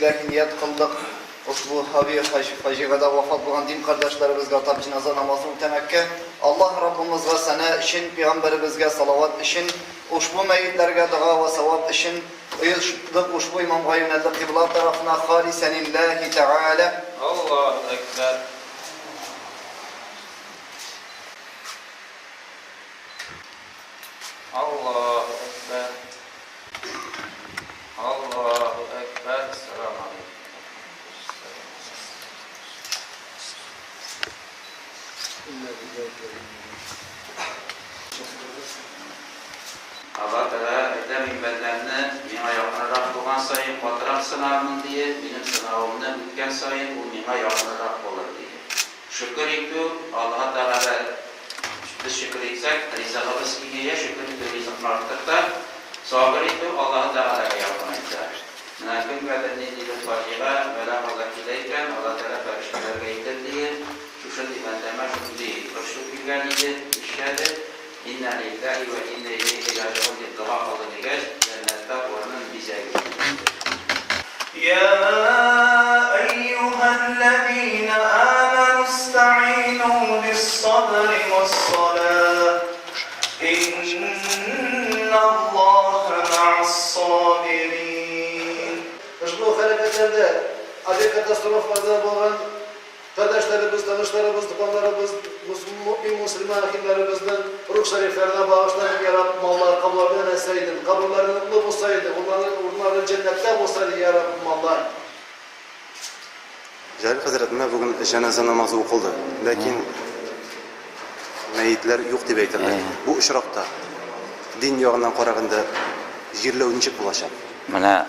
Илаһи ният кылдык. Ошбу һави фаҗигада вафат булган дин кардәшләребезгә атап җеназа намазын үтәмәккә, Аллаһ Раббымызга сәна өчен, пәйгамбәребезгә салават өчен, ошбу мәетләргә дога вә савап өчен оештык, ошбу имамга юнәлдек кыйбла тарафына халисән лиллаһи тәгалә. Аллаһу әкбәр. Аллаһу әкбәр. Аллаһу әкбәр. Сәлам алейкум. Аллаһ Тәгалә әйтә, Мин бәндәмне миңа якынрак булган саен катырак сынармын, дие, минем сынавымны үткән саен ул миңа якынрак булыр, дие. Шөкер итү, Аллаһы Тәгалә, без шөкер итсәк, ризыгыбыз киңәя, шөкер итү ризыкны арттырта, сабыр итү Аллаһы Тәгаләгә якынайта. Менә кемгәдер ниндидер фаҗига, бәла-каза килә икән, Аллаһы Тәгалә фәрештәләргә әйтер, дие, шушындый бәндәмә шундый борчу килгән иде, нишләде? Иннә лилләһи вә иннә иләйһи раҗигун дип дога кылды дигәч, җәннәттә урынын бизәгез, диде инде. Йа әййүһәлләзинә амәнү истәгыйнү биссабри вассалаһ, инналлаһа мәгас-сабирин. Ошбу һәлакәтләрдә, авиакатастрофаларда булган Кардәшләребез, танышларыбыз, туганнарыбыз, мөэмин-мөселман әхилләребезнең рух шәрифләренә багышланып, йа Раббым Аллаһ, кабулларны нәсә идең, каберләре нурлы булса иде, урыннары, урыннары җәннәттә булса иде, йа Раббым Аллаһ. Җәлил хәзрәт, менә бүген җеназа намазы укылды, ләкин мәетләр юк дип әйтерлек. Бу очракта, дин ягыннан караганда, җирләү ничек булачак? Менә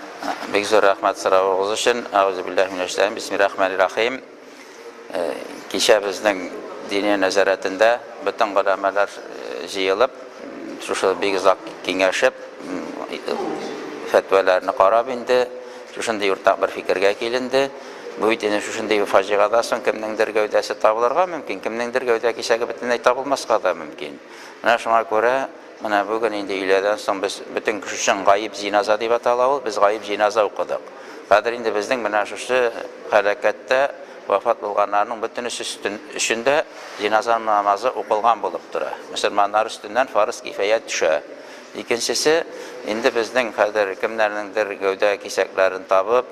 бик зур рәхмәт соравыгыз өчен. Әгъузу биллаһи минәш шайтан, бисмиллаһир-рахманир-рахим. Кичә безнең диния нәзарәтендә бөтен голәмәләр җыелып, шушы бик озак киңәшеп, фәтвәләрне карап инде, шушындый уртак бер фикергә киленде. Бу бит инде шушындый фаҗигада соң кемнеңдер гәүдәсе табылырга мөмкин, кемнеңдер гәүдә кисәге бөтенләй табылмаска да мөмкин. Менә шуңа күрә Менә бүген инде өйләдән соң без бөтен кеше өчен гаиб җиназа дип атала ул, без гаиб җиназа укыдык. Хәзер инде безнең менә шушы һәлакәттә вафат булганнарның бөтенесе өчен дә җиназа намазы укылган булып тора. Мөселманнар өстеннән фарыз кифая төшә. Икенчесе, инде безнең хәзер кемнәрнеңдер гәүдә кисәкләрен табып,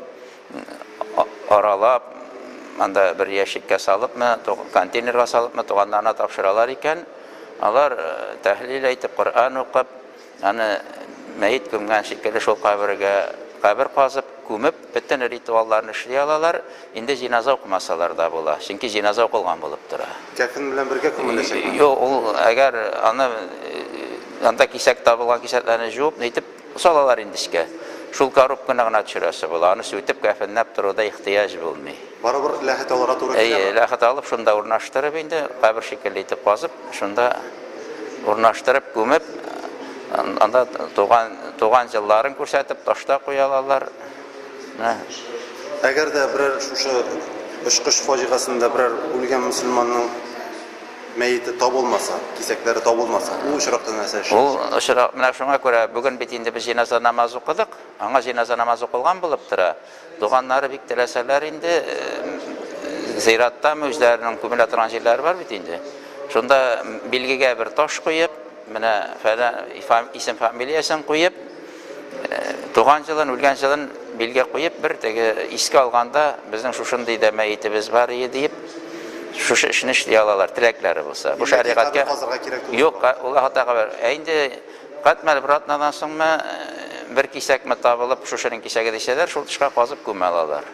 аралап, анда бер ящикка салыпмы, контейнерга салыпмы, туганнарына тапшыралар икән, алар тәһлил әйтеп, Коръән укып, аны мәет күмгән шикелле шул кабергә кабер казып, күмеп, бөтен ритуалларны эшли алалар, инде җиназа укымасалар да була, чөнки җиназа укылган булып тора. Кәфен белән бергә күмеләчәкме? Юк, ул әгәр аны анда кисәк табылган кисәкләрне җуып, нитеп Салалар инде эчкә. Шул коробканы гына төшерәсе була. Аны сүтеп, кәфенләп торуда ихтыяҗ булмый. Барыбер ләхет алырга туры киләме? Әйе, ләхет алып, шунда урнаштырып инде, кабер шикелле итеп казып, шунда урнаштырып, күмеп, анда туган, туган җылларын күрсәтеп, таш та куя алалар. Менә. Әгәр дә берәр шушы очкыч фаҗигасендә берәр үлгән мөселманның Мәете табылмаса, кисәкләре табылмаса, ул очракта нәрсә эшлисез? Ул очрак, менә шуңа күрә бүген бит инде без җеназа намазы укыдык, аңа җеназа намазы укылган булып тора. Туганнары бик теләсәләр инде, зираттамы, үзләренең күмелә торган җирләре бар бит инде. Шунда билгегә бер таш куеп, менә фәлән исем-фамилиясен куеп, Туган җылын, үлгән җылын билге куеп, бер теге искә алганда, безнең шушындый да мәетебез бар ие диеп, шушы эшне эшли алалар, теләкләре булса. Бу шәригатькә Юк, ул хата кабер. Ә инде катмәл бер атнадан соңмы, бер кисәкме табылып, шушының кисәге дисәләр, шул тышка казып күмә алалар.